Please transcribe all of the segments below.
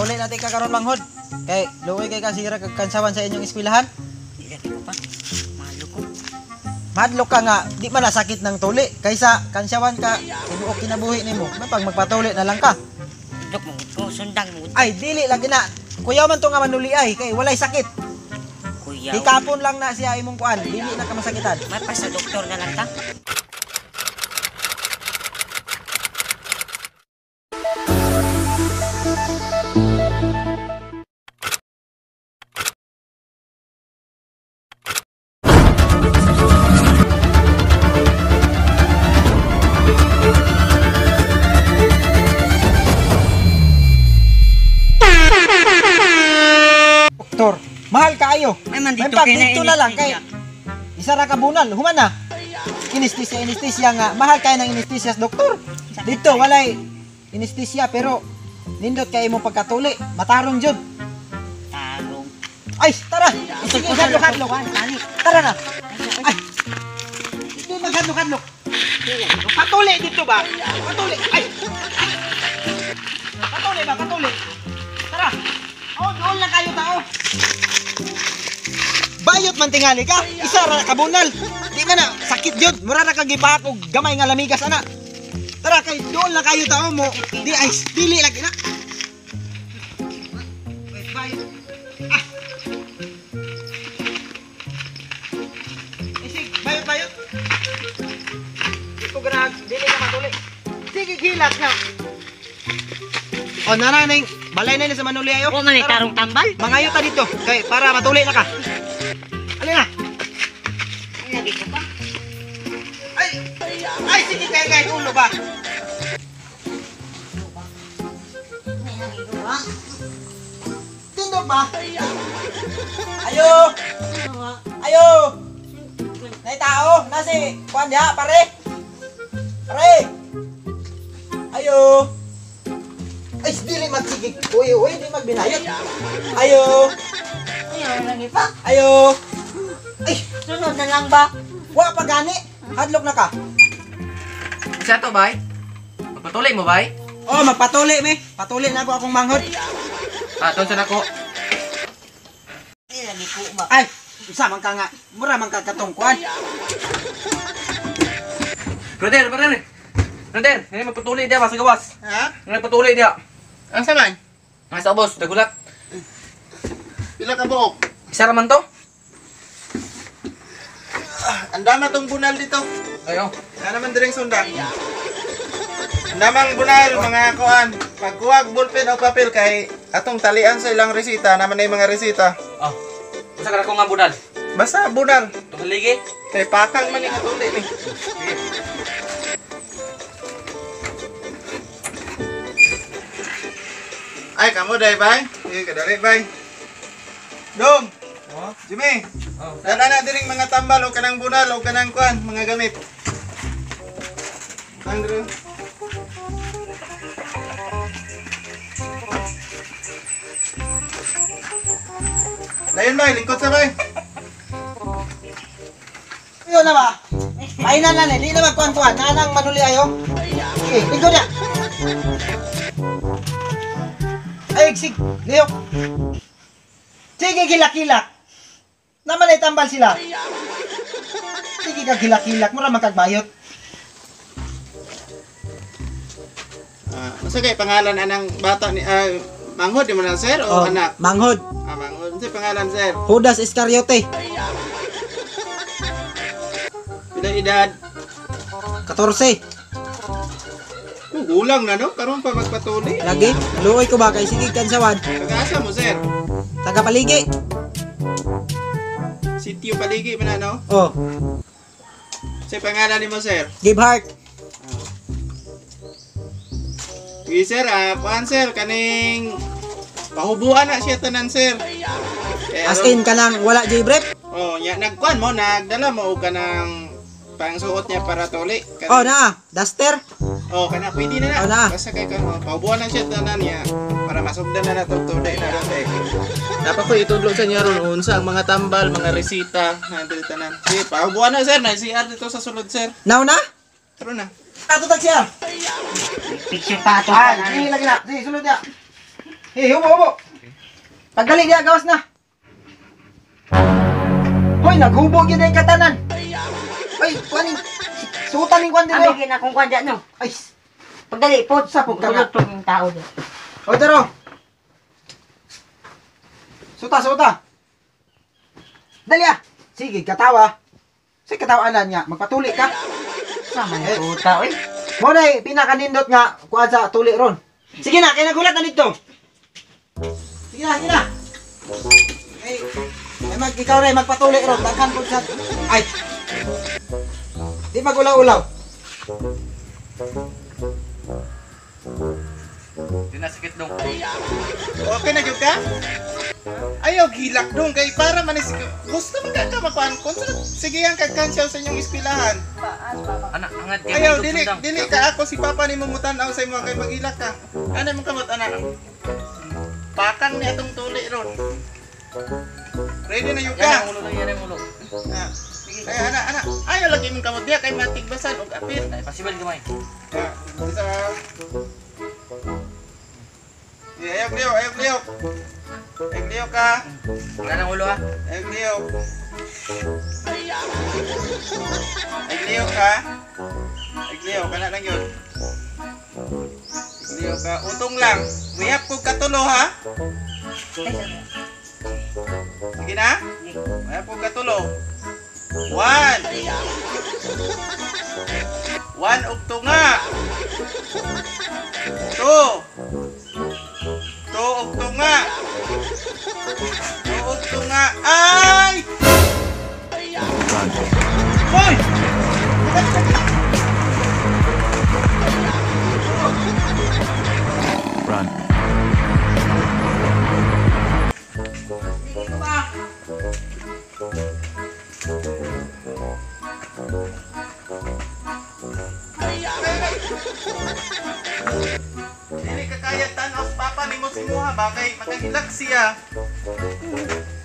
Patuli natin ka karon manghod. Kay luoy kay kasira kag kansawan sa inyong eskwelahan. Dili ko pa. Mahalo ko. Madlok ka nga, di man na sakit ng tuli kaysa kansawan ka tibuok kinabuhi nimo. Mapag magpatuli na lang ka. Dok mo ko sundang mo. Ay, dili lagi na. Kuyaw man to nga manuli ay kay walay sakit. Kuya. Hikapon lang na siya imong kuan, dili na ka masakitan. May pa sa doktor na lang ta. Doktor, mahal kaayo. May man dito May pag kay na dito na lang kay isa ra ka bunal, human na. Anesthesia, anesthesia nga. Mahal kayo ng anesthesia, doktor. Dito walay anesthesia pero nindot kay imong pagkatuli, matarong jud. Tarong. Ay, tara. Sige, hadlok, hadlok. Tara na. Ay. Di maghadlok, hadlok. Patuli dito ba? Patuli. Ay. Ay. Patuli ba? Patuli. Tara. Oh, doon lang kayo tao. Bayot man tingali ka. Isa ra ka bunal. Di man na sakit jud. Mura ra kag gipaak og gamay nga lamigas ana. Tara kay doon lang kayo tao mo. Di ay dili lagi na. Wait, bayot. Ah. Isig, bayot bayot. Di ko ganag, dili ka matuli. Sige, gilat nga. O, nanay, balay na ni sa manuli ayo. Wa man ay Tara. tarong tambal. Mangayo ta dito kay para matuli na ka. Alin na. Ay, lagi ko pa. Ay, ay sige kay kay ulo ba. Ay, lagi ko ba? Tindog ba? Ayo, ayo. Nay tao, nasi kuan diha pare. Pare. Ayo. Ay, dili magsigig. Uy, uy, di magbinayot. Ayo, Ay, lagi pa. ayo. Ay, Sunod na lang ba? wa pa gani. Hadlok na ka. Isa to, bay? Magpatuloy mo, bay? Oh, magpatuli me. Patuli na ako akong manghod. Ah, tunsan ako. Ay, lagi ko ba? Ay, isa man ka nga. Mura man ka katong kuan. Brother, brother! Brother, ngayon magpatuloy diya ba sa gawas? Ha? Ngayon magpatuloy diya. Ang saman? Nga sa ubos, dagulat. Pila ka buok? Isa raman to? Ang dama tong bunal dito. Ayo. Na naman diring sunda. Ang damang bunal mga kuan. Pagkuwag ballpen o papel kay atong talian sa ilang resita naman na yung mga resita. Oh. Usa ka na ko nga bunal. Basta bunal. Tumaligi. Kay pakang man yung atuli ni. Ay, kamo day bay. Sige, kadali bay. Dong. Oh. Jimmy. Oh. Dala na diring mga tambal o kanang bunal o kanang kuan, mga gamit. Andrew. Dayon bay, lingkod sa bay. Yun na ba? Ay na na, di na magkuan-kuan. Nanang manuli ayo. Sige, ikaw na. Ay, sig, liyok. Sige, gilak-gilak. Naman ay tambal sila. Sige ka gilak-gilak, mura man kag bayot. Ah, unsa kay pangalan anang bata ni manghod di mo na sir o anak? Oh, Manghod. Ah, manghod. Unsa pangalan sir? Judas Iscariote, Pila edad? 14. Oh, gulang na no, karon pa magpatuli. Lagi, luoy ko ba kay sige kansawan. Pag-asa mo sir. Taga paligi. Sitio Paligi man na no. Oh, Sa pangalan nimo sir? give heart. Sige sir, kuan sir, kaning pahubuan na siya tanan sir. Kaya As in kanang wala jay brep. Oh, nya nagkuan mo, nagdala mo og kanang pangsuot niya para tuli. Kanang, Oh, naa, duster. Oh, kana pwede na na. Oh, naa. Basta kay kan oh, pahubuan na siya tanan niya para masugdan na nato today na ron eh. Dapat ko itudlo sa niya ron unsa ang mga tambal, mga resita, na diri tanan. Sige, pahubuan na sir, na CR dito sa sulod sir. Now na? Tara na. Ato tag siya. Picture pa ato. Ay, sige lagi na. Sige, sulod na. Eh, hubo, hubo. Pagdali diya, gawas na. Hoy, naghubo gyud ay katanan. Ay, kuan. Suotan ning kuan Abi dito. gina kung kwan dyan, no? Ay, Pagdali po. Sa po ka nga. Tulog yung tao dyan. Hoy, taro. Suta, suta. Dali ah. Sige, katawa. Sige, katawa niya. Magpatuli ka. Sama Eh. yung tuta, oy. Mo na pinakanindot nga kuan sa tuli ron. Sige na, kay nagulat na dito. Sige na, sige na. Ay, ay mag ikaw na magpatuli ron, daghan pud sa ay. Di magulaw-ulaw. Di na sakit dong. Okay na gyud ka? Ayaw gilak dong kay para man is gusto man ka makuan kun sige ang kagkansyaw sa inyong eskwelahan. Ana, angat kay Ayaw may dili sundang. dili ka ako si papa nimo mutan-aw sa imo kay magilak ka. Ana mo kamot ana. Pakang ni atong tuli ron. Ready na yun Yan ang ka? ulo dong, yan ang ulo. Ah. Ay, ana, ana. Ayaw lagi mong kamot diya kay matigbasan og apil. Ay, pasibal gamay. Ah, isa. Yeah, ayaw liyo, ayaw liyo. Ayaw liyo ka. Yan ang ulo ha. Ayaw liyo. Ayaw liyo ka. Ayaw liyo, kana lang yun. Ayaw liyo ka. Utong lang. Wihap ko katulo ha. Sige na. Wihap ko katulo. 1. 1 ug tunga. 2. 2 ug tunga. 2 ug tunga. Ay! Hoy! Run. Dili ka kaya tan-aw sa papa nimo si Muha ba kay makahilak siya.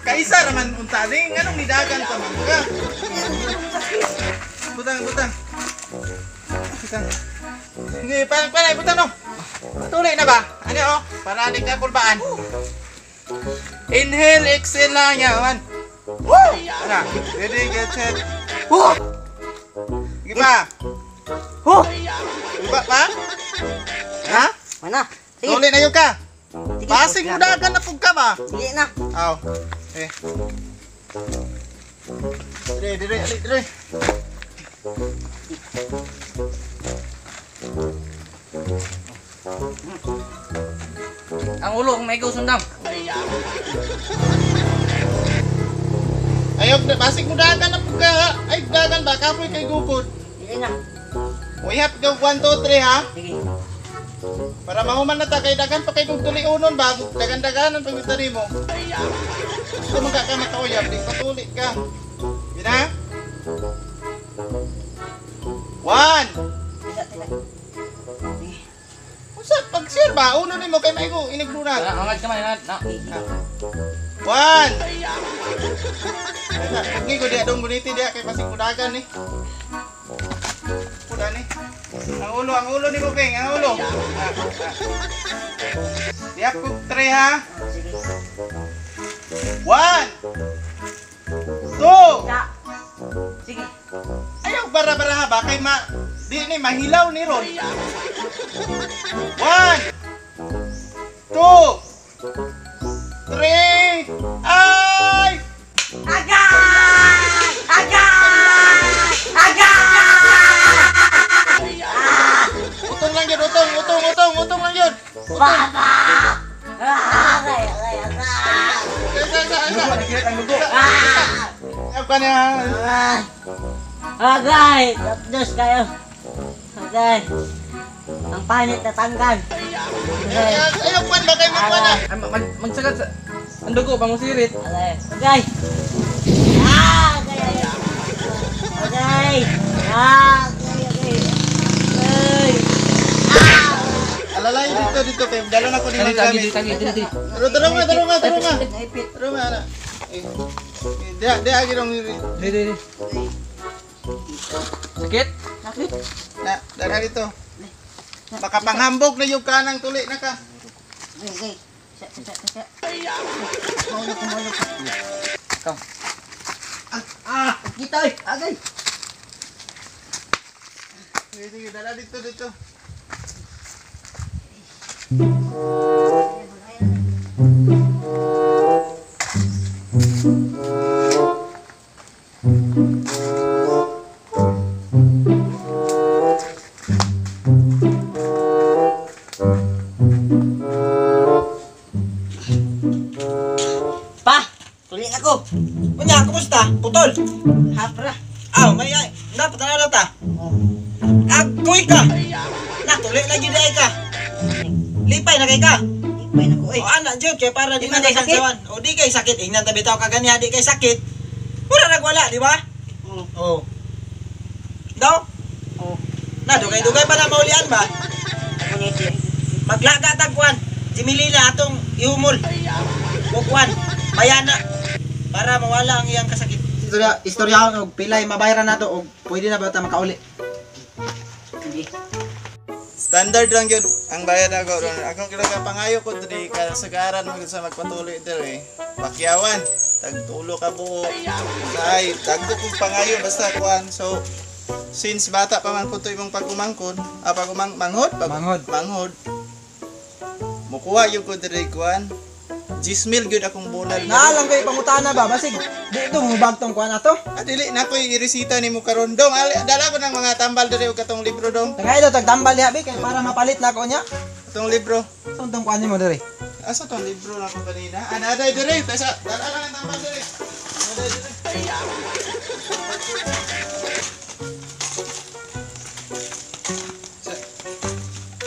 Kaisa raman unta ni nganong nidagan pa man ka. Butang butang. Butang. Sige, pa pa butang no. Tuloy na ba? Ano oh, para di ka kulbaan. Inhale, exhale lang yan. One. Woo! Ana, ready, get set. Woo! Sige pa. Huh! Iba pa? Ha? Mana? Sige. Tuloy na yun ka. Sige. Pasig mo dagan na pug ka ba? Sige na. Aw. Eh. Dire, dire, dire, dire. Ang ulo kung may sundang. Ayaw, basig mo dagan na pug ka. Ay, dagan ba? Kapoy kay gukod. Sige na. We have go 1, 2, 3 ha. Sige. Para mahuman na ta kay dagan pa kay kung tuliunon ba, dagan-daganan pag bitari mo. Gusto mo ka ka makauyab, di patuli ka. Yun na? 1. Tila, tila. Sige. Unsa pag sure ba uno nimo kay maigo inigdunan. Ana, angat kamay, angat. Na. 1. Teka, ko diya dong boniti diya kay pasig kudagan ni. Kuda ni. Ang ulo ni Bukeng, ang ulo. Diya ko 3 ha. Sige. 1 2 Ta. Sige. Ayaw bara-bara ba kay ma di ni mahilaw ni ron. 1 2 3 Ay! Agay! Agay! Agay! Utong lang yun, utong, utong, utong, utong lang yun. Baba! Agay, agay, agay! Isa, isa, isa. Ang dugo. Ah! Ayaw ka niya. Agay! Agay! Tapos kayo. Agay! Ang panit na tanggal. Agay! Ayaw kwan ba kayo magkwan na? Ay, magsagad sa ang dugo pangusirit. Agay! Agay! Ah! Agay! Agay! Ah! Agay! Agay! Agay! Ah! Alalay dito, dito kayo. Dala na ko ni Tagi, tagi, gamit. tagi, tagi. Taro, taro nga, taro nga, taro nga. Naipit. Taro nga, ana. Eh, eh, Diya, diya, ginong. Di, di, di. Sakit? Sakit. Na, dala dito. Makapanghambog na yung kanang tuli na ka. Agay! Agay! Sa sa sa. Maulog ko, maulog ko. Ikaw. Ah, kita eh. Agay. Sige, sige, dala dito, dito. Pa, tuloy ako. Unya, kumusta? Putol. Hapra. Aw, may ay. Dapat na ta. Oh. Agoy ka. Na tuloy lagi di ay ka. Lipay na kay ka. Ipay na ko eh. O ana jud kay para di Di na man kay kay sakit. sansawan. O di kay sakit ingnan tabi taw ka ganiha di kay sakit. Mura nagwala, di ba? Oh. Oh. Daw? Oh. Na dugay-dugay pa na maulian ba? Ngunit eh. Maglaga tag kuan. Jimilila atong ihumol. O kuan, bayana para mawala ang iyang kasakit. Istorya istoryahon og pilay mabayaran nato og pwede na ba ta makauli? Sige. Standard lang yun ang bayad ako ron. Akong kila pangayo ko diri kasagaran mo sa magpatuloy diri. Pakyawan, tagtulo ka buo. Ay, dagko kong pangayo basta kuan. So since bata pa man po to imong pagumangkon, ah pagumang manghod, Manghod. Manghod. Mukuha yung ko diri kuan. 10,000 gyud akong bulan. Naalang kay pangutana ba basig di ito mubag tong kuan ato. Ah, dili na ko'y iresita nimo karon dong. Ali, dala ko ng mga tambal diri og katong libro dong. Tagay daw tagtambal diha bi kay para mapalit na ako niya. Katong libro. Saan tong kuan nimo diri? Asa tong libro na ko kanina? Ah, naday diri. Tasa, dala lang ang tambal diri. Naday diri.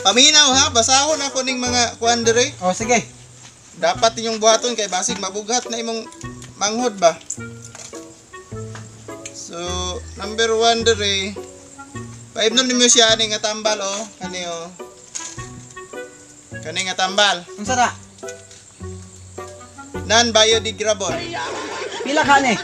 Paminaw ha, basahon ako ning mga kuan diri. Oh sige. Dapat inyong buhaton kay basig mabughat na imong manghod ba. So, number 1 diri. Paimnon nimo siya ani nga tambal oh, kani oh. Kani nga tambal. Unsa na? Non biodegradable. Pila ka ni?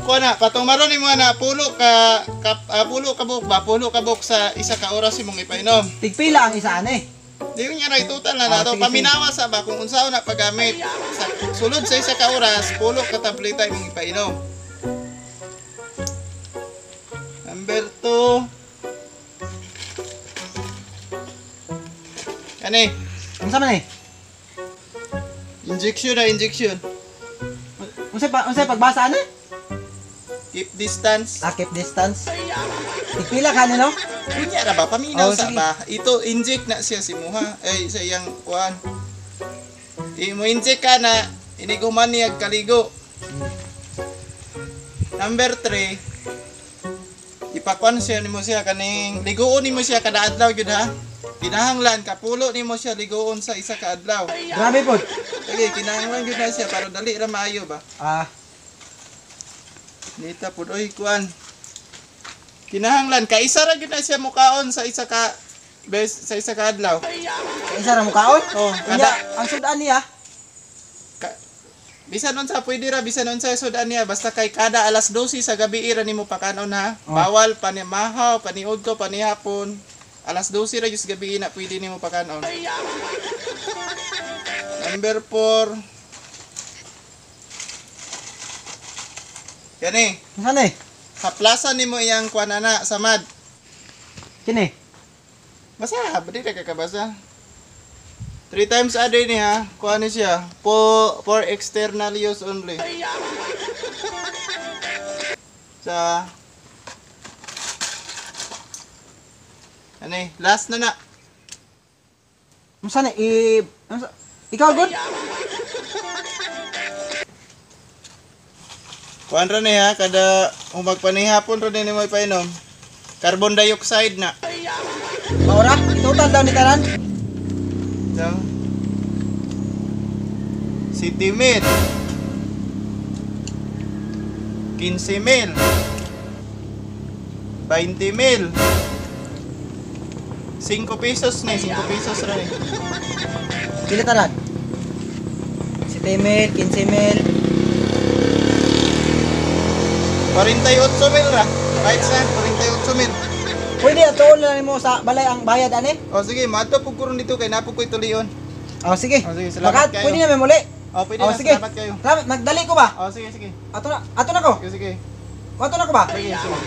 Kuha na, patong maron nimo na pulo ka, ka pulo ka buok ba? Pulo ka buok sa isa ka oras imong ipainom. Tigpila ang isa ani. Di ko niya na itutal na Ah, nato. sige, Paminawa sa ba kung unsaon na paggamit. Sa sulod sa isa ka oras, pulo ka tableta imong ipainom. Number 2. Kani, Unsa man ni? injection na injection. Unsa pa unsa pagbasa ani? Keep distance. Ah, keep distance. Tigpila ka ni no? Unya ra ba paminaw Oh, sa sige. ba? Ito inject na siya si muha ay sa iyang kuan. Imo inject ka na iniguman niya kaligo. Number 3. Ipakuan siya nimo siya kaning liguon nimo siya kada adlaw gyud ha. Kinahanglan kapulo nimo siya liguon sa isa ka adlaw. Grabe pod. Sige, kinahanglan gyud na siya para dali ra maayo ba. Ah, Nita pud oy kuan. Kinahanglan kaisa ra gyud na siya mukaon sa isa ka bes sa isa ka adlaw. isa ra mukaon. Oh, Unya, kada ang sudan niya ka, bisan unsa pwede ra bisan unsa sudan niya basta kay kada alas 12 sa gabi ira nimo pakanon ha. Oh. Bawal panimahaw, paniudto, panihapon. Alas 12 ra gyud sa gabi na pwede nimo pakanon. Number 4. Kani, unsa ni? haplasan nimo iyang kuan ana samad. Kini. Basa, di na kakabasa. 3 times a day niya, kuha ni siya. Po, for external use only. Sa... Ano eh, last na na. Unsa ni? I unsa ikaw good? Kuan ra niya, kada umagpanihapon ra ni mo ipainom. Carbon dioxide na. Maura, itotal daw ni tanan. So, City mil. 15 mil. 20 mil. 5 pesos na eh. 5 pesos ra eh. Pila tanan? 7 mil, 15 mil. 48 mil ra. Kahit sa 48 mil. Pwede atuon na nimo sa balay ang bayad ani? O sige, maadto pug kuron dito kay napog ko'y tulion. Oh, sige. Oh, sige, salamat Baka kayo. pwede na may muli. Oh, pwede Oh, na, sige. salamat kayo. Salamat, magdali ko ba? Oh, sige, sige. Ato na ko. Sige, sige. Ato na ko ba? Sige, sige.